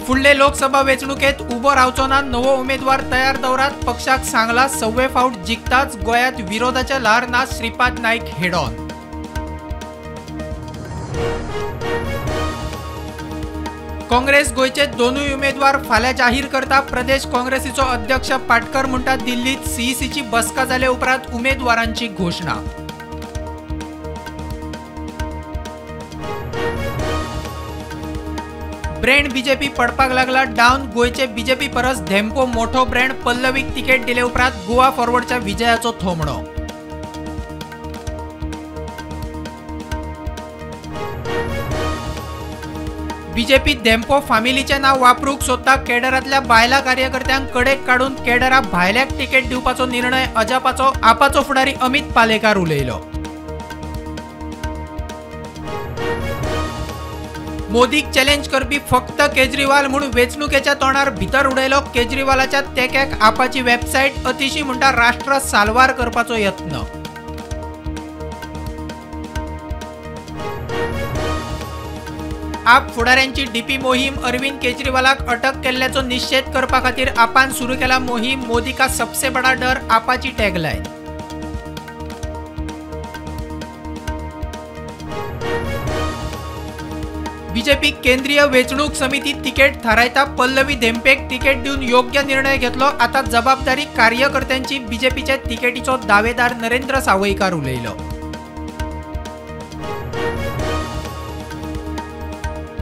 फुडले लोकसभा वेंचणुकेत उबो रावचो ना, नवो उमेदवार तयार दवरात, पक्षाक सांगला सव्वे फावट जिखताच गोंयांत विरोधाचे ल्हार ना, श्रीपाद नायक हेड ऑन। काँग्रेस गोंयचे दोनूय उमेदवार फाल्यां जाहीर करता। प्रदेश काँग्रेसीचो अध्यक्ष पाटकर म्हणटा दिल्लीत सीईसीची बसका जाले उपरांत उमेदवारांची घोशणा। ब्रँड बीजेपी पडपाक लागला डावन, गोंयचे बीजेपी परस धेंपो मोठो ब्रँड, पल्लवीक तिकेट दिले उपरांत गोवा फॉरवर्डच्या विजयाचो थोमणो। बीजेपी धेंपो फामिलीचें नांव वापरूंक सोदता, केडरांतल्या बायला कार्यकर्त्यांक कडेक काडून केडरा भायल्याक तिकेट दिवपाचो निर्णय अजापाचो, आपाचो फुडारी अमित पालेकार उलयलो। मोदीक चॅलेंज करपी फक्त केजरीवाल म्हूण वेंचणुकेच्या तोंडार भितर उडयलो। केजरीवालाच्या तेक्याक आपाची वेबसायट, अतिशी म्हणटा राष्ट्र साल्वार करपाचो यत्न। आप फुडाऱ्यांची डीपी मोहीम, अरविंद केजरीवालाक अटक केल्ल्याचो निषेध करपा खातीर आपान सुरू केला मोहीम, मोदी का सबसे बडा डर आपाची टॅगलायन। बीजेपी केंद्रीय वेंचणूक समिती तिकेट थारायता, पल्लवी धेंपेक तिकेट दिवन योग्य निर्णय घेतलो, आता जबाबदारी कार्यकर्त्यांची, बीजेपीच्या तिकेटीचो दावेदार नरेंद्र सावयकार उलयलो।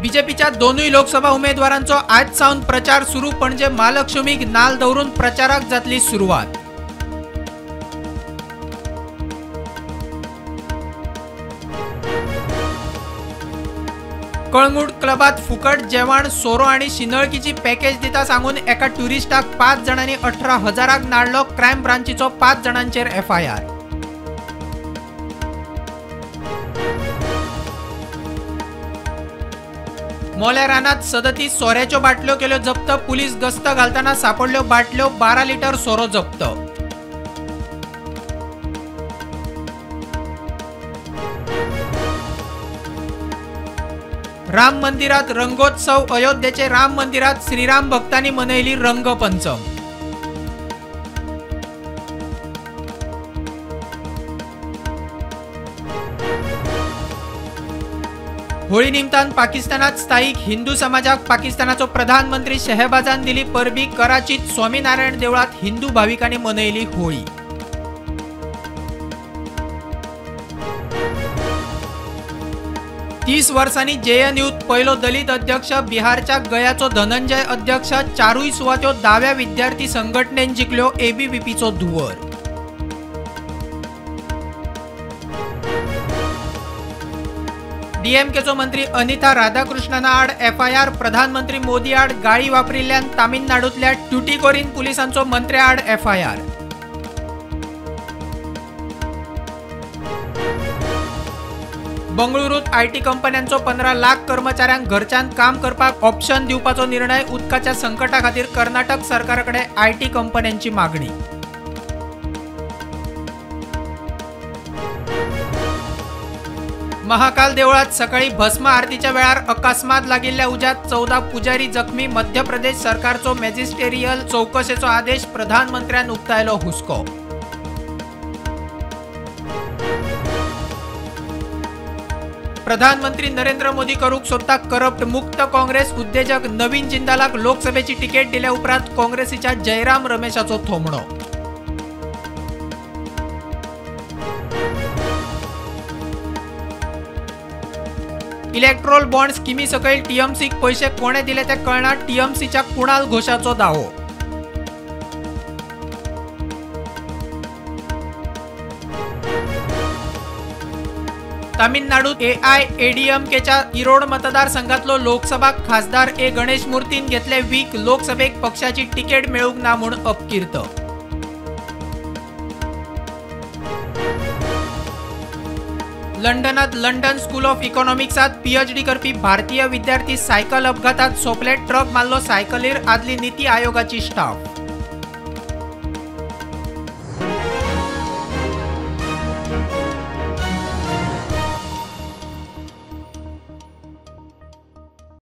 बीजेपीच्या दोनूय लोकसभा उमेदवारांचो आज सावन प्रचार सुरू, पणजे महालक्ष्मीक नाल दवरून प्रचाराक जातली सुरवात। कळंगूट क्लबात फुकट जेवण, सोरो आनी शिनळकीची पॅकेज दिता सांगून एका ट्युरिस्टाक 5 जाणांनी 18,000 नाडलो, क्रायम ब्रांचीचो 5 जाणांचेर एफआयआर। मोल्या रानात 37 सोऱ्याच्यो बाटल्यो केल्यो जप्त, पुलीस गस्त घालतना सापडल्यो बाटल्यो, 12 लिटर सोरो जप्त। राम मंदिरात रंगोत्सव, अयोध्येचे राम मंदिरात श्रीराम भक्तांनी मनयली रंगपंचम। होळी निमतान पाकिस्तानात स्थायिक हिंदू समाजाक पाकिस्तानाचो प्रधानमंत्री शहबाजान दिली परबी, कराचीत स्वामीनारायण देवळात हिंदू भाविकांनी मनयली होळी। 30 वर्सांनी जेएनयूत पयलो दलित अध्यक्ष, बिहारच्या गयाचो धनंजय अध्यक्ष, 4 सुवात्यो दाव्या विद्यार्थी संघटनेन जिखल्यो, एबीव्हीपीचो धुंवर। डीएमकेचो मंत्री अनिता राधाकृष्णना आड एफआयआर, प्रधानमंत्री मोदी आड गाळी वापरिल्ल्यान तामिळनाडूंतल्या ट्युटिकोरीन पुलिसांचो मंत्र्या आड एफआयआर। बंगळुरूत IT कंपन्यांचो 15 लाख कर्मचाऱ्यांक घरच्यान काम करपाक ऑप्शन दिवपाचो निर्णय, उदकाच्या संकटा खातीर कर्नाटक सरकाराकडे IT कंपन्यांची मागणी। महाकाल देवळात सकाळी भस्म आरतीच्या वेळार अकस्मात लागिल्ल्या उज्यात 14 पुजारी जखमी, मध्य प्रदेश सरकारचो मॅजिस्टेरियल चौकशेचो आदेश, प्रधानमंत्र्यान उक्तायलो हुस्को। प्रधानमंत्री नरेंद्र मोदी करूंक सोदता करप्ट मुक्त काँग्रेस, उद्देजक नवीन जिंदालाक लोकसभेची तिकेट दिल्या उपरांत काँग्रेसीच्या जयराम रमेशाचो थोमणो। इलेक्ट्रोल बॉन्ड स्किमी सकयल टीएमसीक पैशे कोणे दिले ते कळना, टीएमसीच्या कुणाल घोषाचो दावो। तामिळनाडूत एआयएडीएमकेच्या इरोड मतदारसंघातलो लोकसभा खासदार ए गणेशमूर्तीन घेतले वीक, लोकसभेक पक्षाची तिकेट मेळूंक ना म्हूण अपकीर्त। लंडनात लंडन स्कूल ऑफ इकॉनॉमिक्सात पीएचडी करपी भारतीय विद्यार्थी सायकल अपघातात सोंपले, ट्रक मारलो सायकलीर, आदली नीती आयोगाची स्टाफ।